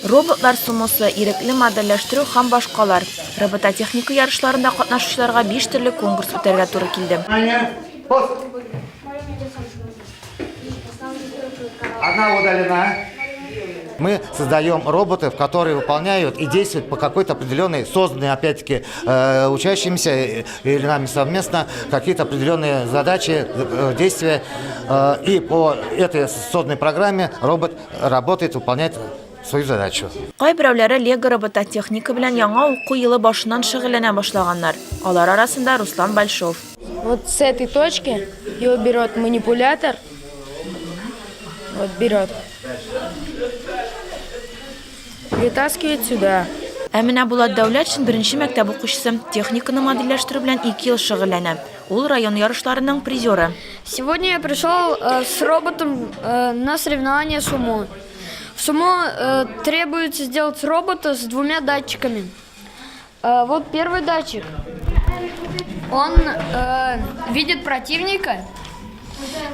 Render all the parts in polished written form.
Роботлар сумосы, ирекле модельләштерү һәм башкалар. Робототехника ярышларында катнашучыларга биш төрле конкурс үтәргә туры килде. Одна удалена. Мы создаем роботов, которые выполняют и действуют по какой-то определенной, созданной, опять-таки, э, учащимися э, или нами совместно, какие-то определенные задачи, э, действия. И по этой созданной программе робот работает, выполняет свою задачу. Кайберәүләре Лего робототехника белән яңа уку елы башыннан шөгыльләнә башлаганнар. Алар арасында Руслан Большов. Вот с этой точки его берет манипулятор. Вот берет. Перетаскивает сюда. Ә менә Булат Дәүләтшин беренче мәктәп укучысы, техниканы модельләштерү белән ике ел шөгыльләнә. Ул район ярышларының призеры. Сегодня я пришел э, с роботом э, на соревнования сумо. В сумо э, требуется сделать робота с двумя датчиками. Вот первый датчик. Он видит противника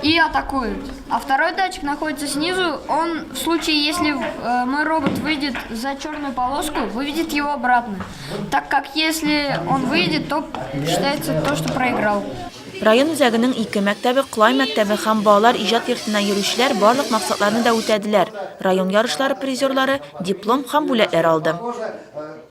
и атакует. А второй датчик находится снизу. Он в случае, если мой робот выйдет за черную полоску, выведет его обратно. Так как если он выйдет, то считается то, что проиграл. Район үзәгенең ике мәктәбе, Колай мәктәбе һәм балалар иҗат йортына йөрүчеләр барлык максатларны да үтәделәр. Район ярышлары призерлары диплом һәм бүләкләр алды.